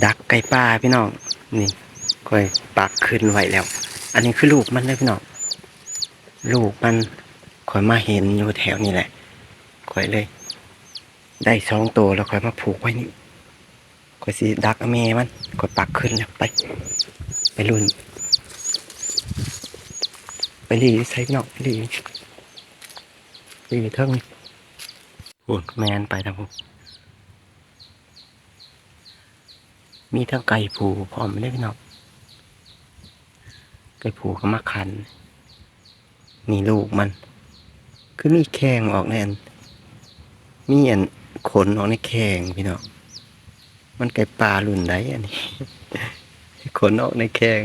ດັກໄກ່ປ່າພີ່ນ້ອງ ນີ້ຂ້ອຍປັກຂຶ້ນໄວ້ແລ້ວ. ອັນນີ້ຄືລູກມັນເດີພີ່ນ້ອງ ລູກມັນ ຂ້ອຍມາເຫັນຢູ່ແຖວນີ້ແຫຼະ ຂ້ອຍເລີຍໄດ້ສອງໂຕ ແລ້ວຂ້ອຍມາຜູກໄວ້ນີ້. ຂ້ອຍຊິດັກເອົາແມ່ມັນ ຂ້ອຍປັກຂຶ້ນແລ້ວ. ໄປ ໄປລຸ້ນ ໄປລີ້ຢູ່ໃສພີ່ນ້ອງ ໄປລີ້ຢູ່ ລີ້ຢູ່ເທິງ ພຸ້ນ ແມ່ນໄປທາງພຸ້ນ. ມີທັງໄກ່ຜູພ້ອມເດ້ພີ່ນ້ອງ ໄກ່ຜູກໍມາຂັນ. ນີ້ລູກມັນ ຄືມີແຂ້ງອອກໃນອັນ ມີອັນຂົນອອກໃນແຂ້ງພີ່ນ້ອງ. ມັນໄກ່ປ່າລຸ້ນໃດອັນນີ້ ຂົນອອກໃນແຂ້ງ.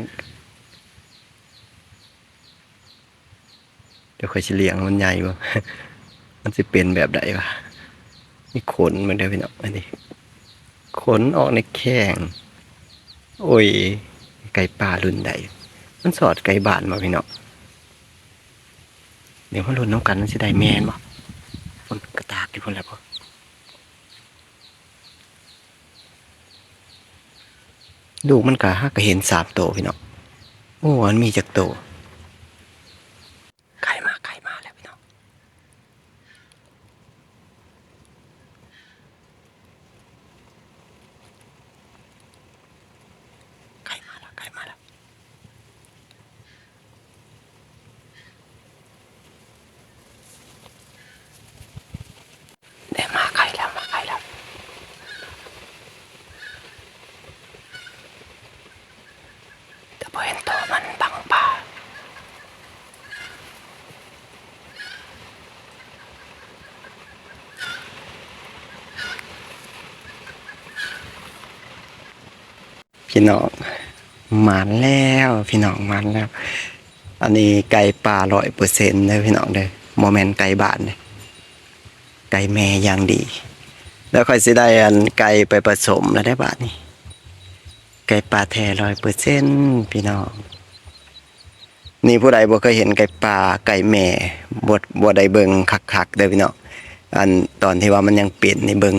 ດຽວຂ້ອຍຊິລ້ຽງມັນໃຫຍ່ເບິ່ງ ມັນຊິເປັນແບບໃດວະ. ມີຂົນເບິ່ງເດີພີ່ນ້ອງ ອັນນີ້ ຂົນອອກໃນແຂ້ງ. ໂອ້ຍ ໄກ່ປ່າລຸ້ນໃດ ມັນສອດໄກ່ບ້ານບໍ່ພີ່ນ້ອງ. ດຽວມາລຸ້ນນຳກັນ ມັນຊິໄດ້ແມ່ນບໍ່. ພຸ້ນ ກະຕາກຢູ່ພຸ້ນແຫຼະບໍ່. ລູກມັນກະ ຫາກະເຫັນສາມໂຕພີ່ນ້ອງ. ໂອ້ ມັນມີຈັກໂຕ. ໄກ່ມາ ໄກ່ມາແລ້ວພີ່ນ້ອງ ໄກ່ມາແລ້ວ ໄກ່ມາແລ້ວ. ເດ້ ມາໃກ້ແລ້ວ ມາໃກ້ແລ້ວ ແຕ່ບໍ່ເຫັນໂຕມັນບັງປ່າ. ພີ່ນ້ອງ ໝານແລ້ວ ພີ່ນ້ອງ ໝານແລ້ວ. ອັນນີ້ໄກ່ປ່າຮ້ອຍເປີເຊັນເດີພີ່ນ້ອງເດີ ບໍ່ແມ່ນໄກ່ບ້ານເດ້ ໄກ່ແມ່ຢ່າງດີ. ແລ້ວຂ້ອຍຊິໄດ້ອັນໄກ່ໄປປະສົມແລ້ວເດ້ບາດນີ້ ໄກ່ປ່າແທ້ຮ້ອຍເປີເຊັນພີ່ນ້ອງ. ນີ້ຜູ້ໃດບໍ່ເຄີຍເຫັນໄກ່ປ່າ ໄກ່ແມ່ ບໍ່ ບໍ່ໄດ້ເບິ່ງຄັກໆເດີພີ່ນ້ອງ. ອັນຕອນທີ່ວ່າມັນຍັງເປັນນີ້ ເບິ່ງ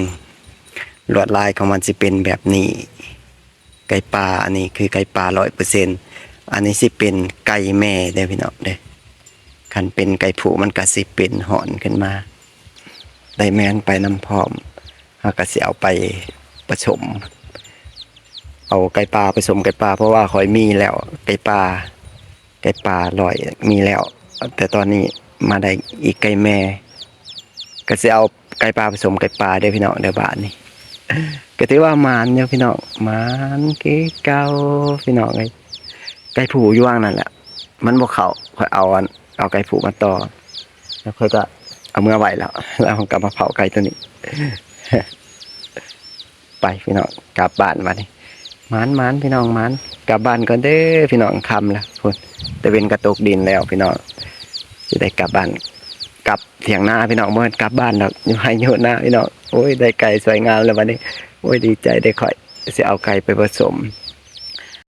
ລວດລາຍຂອງມັນຊິເປັນແບບນີ້. ໄກ່ປ່າ ອັນນີ້ຄືໄກ່ປ່າຮ້ອຍເປີເຊັນ ອັນນີ້ຊິເປັນໄກ່ແມ່ເດີພີ່ນ້ອງເດີ. ຄັນເປັນໄກ່ຜູ້ມັນກະຊິເປັນຫອນຂຶ້ນມາ. ໄດ້ແມ່ນໄປນຳພ້ອມ ເຮົາກະຊິເອົາໄປປະສົມ ເອົາໄກ່ປ່າປະສົມໄກ່ປ່າ ເພາະວ່າຂ້ອຍມີແລ້ວໄກ່ປ່າ ໄກ່ປ່າຮ້ອຍມີແລ້ວ ແຕ່ຕອນນີ້ມາໄດ້ອີກໄກ່ແມ່ ກະຊິເອົາໄກ່ປ່າປະສົມໄກ່ປ່າເດີພີ່ນ້ອງເດີ. ບາດນີ້ກະຖືວ່າໝານຢູ່ພີ່ນ້ອງ ໝານຄືເກົ່າພີ່ນ້ອງເອີຍ. ໄກ່ຜູ້ຢູ່ຫວ່າງນັ້ນແຫຼະ ມັນບໍ່ເຂົ້າ ຂ້ອຍເອົາອັນ ເອົາໄກ່ຜູ້ມາຕໍ່ ແລ້ວຂ້ອຍກະເອົາເມືອໄວ້ແລ້ວ ແລ້ວເຮົາກະມາເຝົ້າໄກ່ໂຕນີ້. ໄປພີ່ນ້ອງ ກັບບ້ານບາດນີ້. ໝານໆ ພີ່ນ້ອງ ໝານ. ກັບບ້ານກ່ອນເດີພີ່ນ້ອງ ຄ່ຳແລ້ວພຸ້ນ ຕາເວັນກະຕົກດິນແລ້ວພີ່ນ້ອງ. ຊິໄດ້ກັບບ້ານ ກັບຖຽງນາພີ່ນ້ອງ ບໍ່ແມ່ນກັບບ້ານດອກ ຢູ່ໄຮ່ຢູ່ນາພີ່ນ້ອງ. ໂອ້ຍ ໄດ້ໄກ່ສວຍງາມແລ້ວບາດນີ້ ໂອ້ຍ ດີໃຈເດ້ຂ້ອຍ. ຊິເອົາໄກ່ໄປປະສົມ